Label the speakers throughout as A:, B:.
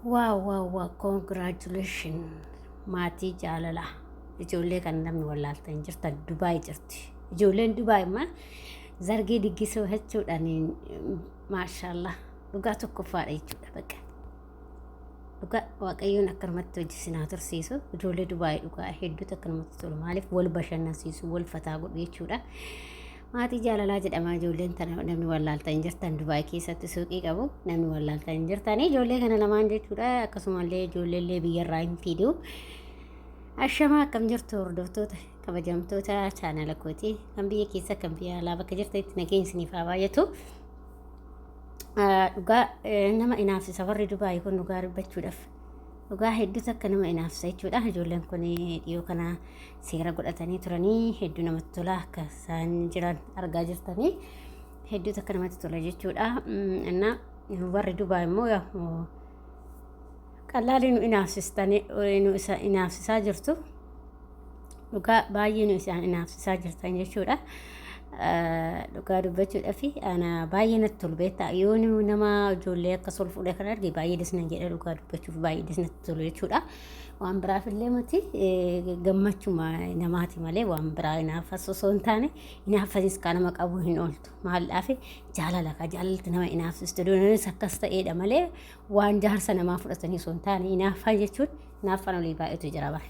A: Wow wow wow, congratulation maatii jaalalaa. Ijoollee kan namni wallaaltan jirtan, Dubaay jirti. Ijoolleen Dubaay immoo zargii diggisoo jechuudhaan, maashaallah, dhugaa tokkoffaadha jechuudha bakka. Dhugaa Waaqayyoon akkanumatti hojii sinaa tursiisu. Ijoollee Dubaay dhugaa hedduutu akkanumatti tolu. Maaliif wal bashannansiisu, wal fataa godhu jechuudha. Maatii jaalalaa jedhama ijoolleen tana. Namni wallaaltan jirtan, Dubaay keessatti suuqii qabu. Namni wallaaltan hin jirtanii ijoollee kana lamaan jechuudha. Akkasumallee ijoolleellee biyyarraa hin fidu. Ashamaa, akkam jirtu hordoftoota kabajamtoota chaanala kootii, kan biyya keessa, kan biyya alaa, bakka jirtanitti nageenya isiniif haa baay'atu. Dhugaa nama inaafsisa warri Dubaay kun, dhugaa dubbachuudhaaf. Dhugaa hedduutu akka nama inaafsisa jechuudha. Ijoolleen kun dhiyoo kana seera godhatanii turanii, hedduu namatti tola akka isaan jiran argaa jirtanii. Hedduutu akka namatti tola jechuudha. Innaa warri Dubaay immoo qallaalii nu inaafsistanii, nu isa inaafsisaa jirtu. Dhugaa baay'ee nu isaan inaafsisaa jirtan jechuudha. Dhugaa dubbachuudhaaf ana baay'ee natti tolu, beektaa? Yoo nama ijoollee akkas ol fuudhee kan arge baay'ee dasna jedha, dhugaa dubbachuuf baay'ee dasnatti tolu jechuudha. Waan biraaf illee miti, gammachuma namaati malee waan biraa inaaffas osoo hin taane, inaaffasis kan nama qabu hin ooltu. Maaldhaaf jaalala ka jaalalti nama inaafsistu doonis akkas ta'eedha malee waan jaarsa namaa fudhatanii osoo hin taane, inaaffaa jechuun inaaffaan olii baay'eetu jira bara.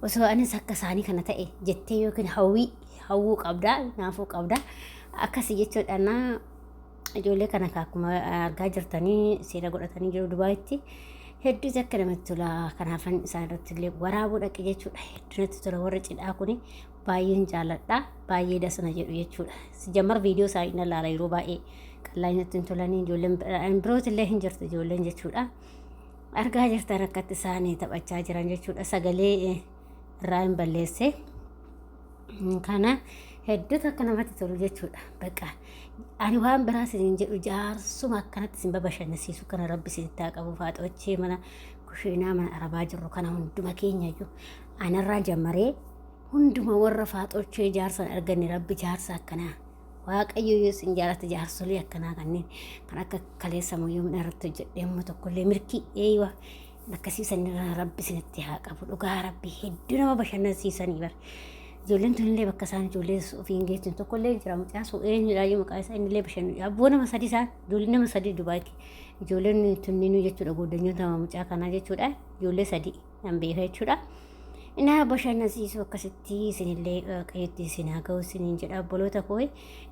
A: Osoo anis akka isaanii kana ta'e jettee yookiin hawwii hawwuu qabdaa, naafuu qabdaa akkasii jechuudha. Na ijoollee kana akkuma argaa jirtanii seera godhatanii jiru Dubaayitti. Hedduutu akka namatti tola. Kanaafan isaan irratti illee waraabuu dhaqe jechuudha. Hedduu natti tola warri cidhaa kuni, baay'een jaaladha, baay'ee dasna jedhu jechuudha. Jammar viidiyoo isaa hin ilaala yeroo baay'ee, qallaa natti hin tolanii. Ijoolleen birooti illee hin jirtu ijoolleen jechuudha. Argaa jirtan akkatti isaanii taphachaa jiran jechuudha. Sagalee irraa hin balleesse. Kana hedduutu akka namatti tolu jechuudha. Bakka ani waan biraa isin jedhu, jaarsuma akkanatti isin babashannansiisu kana Rabbi isinitti haa qabu. Faaxochee mana kushiinaa mana arabaa jirru kana hunduma keenya iyyuu, anarraa jammaree hunduma warra faaxochee jaarsan arganne, Rabbi jaarsa akkanaa, Waaqayyo yoo isin jaalate, jaarsolii akkanaa kanneen kan akka kaleessa muyyuu midhaan irratti hojjedhee amma tokkollee mirkii eeywa akkasii sanirraa Rabbi isinitti haa qabu. Dhugaa Rabbi hedduu nama bashannansiisanii bara. Ijoolleen tunillee bakka isaan ijoollee ofiin geessin tokkollee jira. Mucaa sun eenyudha iyyuu maqaa isaa, innillee bashannu abboo nama sadi isaan ijoollee nama sadi Dubaayitti ijoolleen tunninuu jechuudha, gooddanyoota mucaa kanaa jechuudha, ijoollee sadi nan beeka jechuudha. Nama bashannansiisu akkasitti. Isinillee Waaqayyotti isin haa ga'u isiniin jedha, obboloota koo.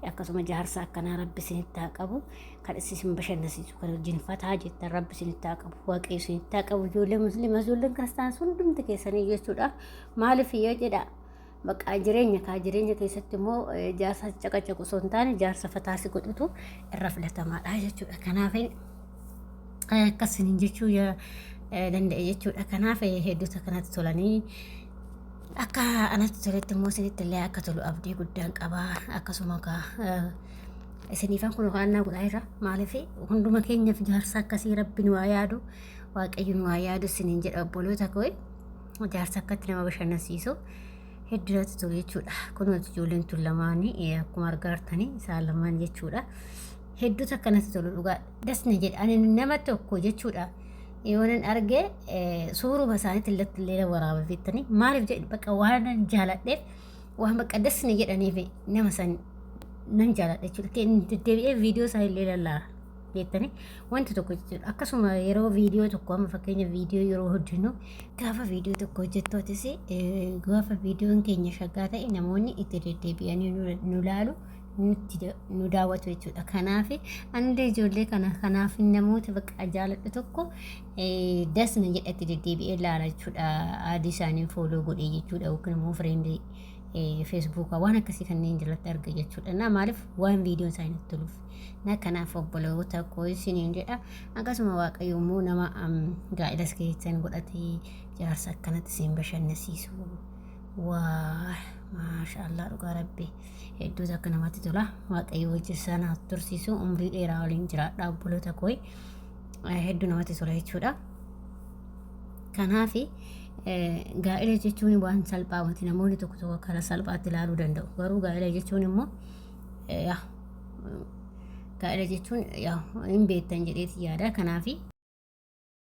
A: Akkasuma jaarsa akkanaa Rabbi isinitti haa qabu, kan isin bashannansiisu, kan wajjin fataa jettan Rabbi isinitti haa qabu, Waaqayyo isinitti haa qabu. Ijoollee musliimas, ijoolleen kiristaanas, hundumti keessanii jechuudha. Maaliif yoo jedha, maqaa jireenya kaa jireenya keessatti immoo jaarsa caqacaqu osoo hin taane jaarsa fataasi godhutu irra filatamaadha jechuudha. Kanaaf akkasiniin jechuu danda'e jechuudha. Kanaaf hedduutu akkanatti tolanii, akka anatti toletti immoo isinitti illee akka tolu abdii guddaan qaba. Akkasuma kaa isiniifan kun kaannaa godhaa jira. Maaliif hunduma keenyaaf jaarsa akkasii Rabbi nu haa yaadu, Waaqayyo nu haa yaadu isiniin jedha, obboloota koo. Jaarsa akkatti nama bashannansiisu hedduu natti tolu jechuudha. Kunuunsi ijoolleen tun lamaanii akkuma argaa jirtanii isaan lamaan jechuudha. Hedduutu akka natti tolu, dhugaa dasna jedha. Ani nama tokko jechuudha. Yoonan arge suuruma isaaniitti illee illee waraaba, beektanii? Maaliif jedhu, bakka waan nan jaaladheef, waan bakka dasna jedhaniif nama san nan jaaladha jechuudha. Deddeebi'ee viidiyoo isaa illee lallaala, beektanii? Wanti tokko jechuudha. Akkasuma yeroo viidiyoo tokko, amma fakkeenya viidiyoo yeroo hojjennu, gaafa viidiyoo tokko hojjettootis, gaafa viidiyoon keenya shaggaa ta'e namoonni itti deddeebi'anii nu laalu, nutti nu daawwatu jechuudha. Kanaaf anillee ijoollee kana, kanaaf namoota bakka jaaladhu tokko dasna jedha, itti deddeebi'ee laala jechuudha. Aadii isaanii follow godhee jechuudha, yookiin immoo friendii Facebookaa waan akkasii kanneen jalatti arga jechuudha. Na maaliif waan viidiyoon isaanii natti toluuf. Na kanaaf obboloota koo isiniin jedha. Akkasuma Waaqayyo immoo nama gaa'ilas keessan godhatee jaarsa akkanatti isin bashannansiisu. Waa maashaallah, dhugaa Rabbi hedduutu akka namatti tola. Waaqayyo hojii isaan haa tursiisu, umrii dheeraa waliin jiraadha, obboloota koo, hedduu namatti tola jechuudha. Kanaaf gaa'ela jechuun waan salphaa miti. Namoonni tokko tokko karaa salphaatti ilaaluu danda'u. Garuu gaa'ela jechuun immoo, gaa'ela jechuun hin beektan jedheeti yaada. Kanaaf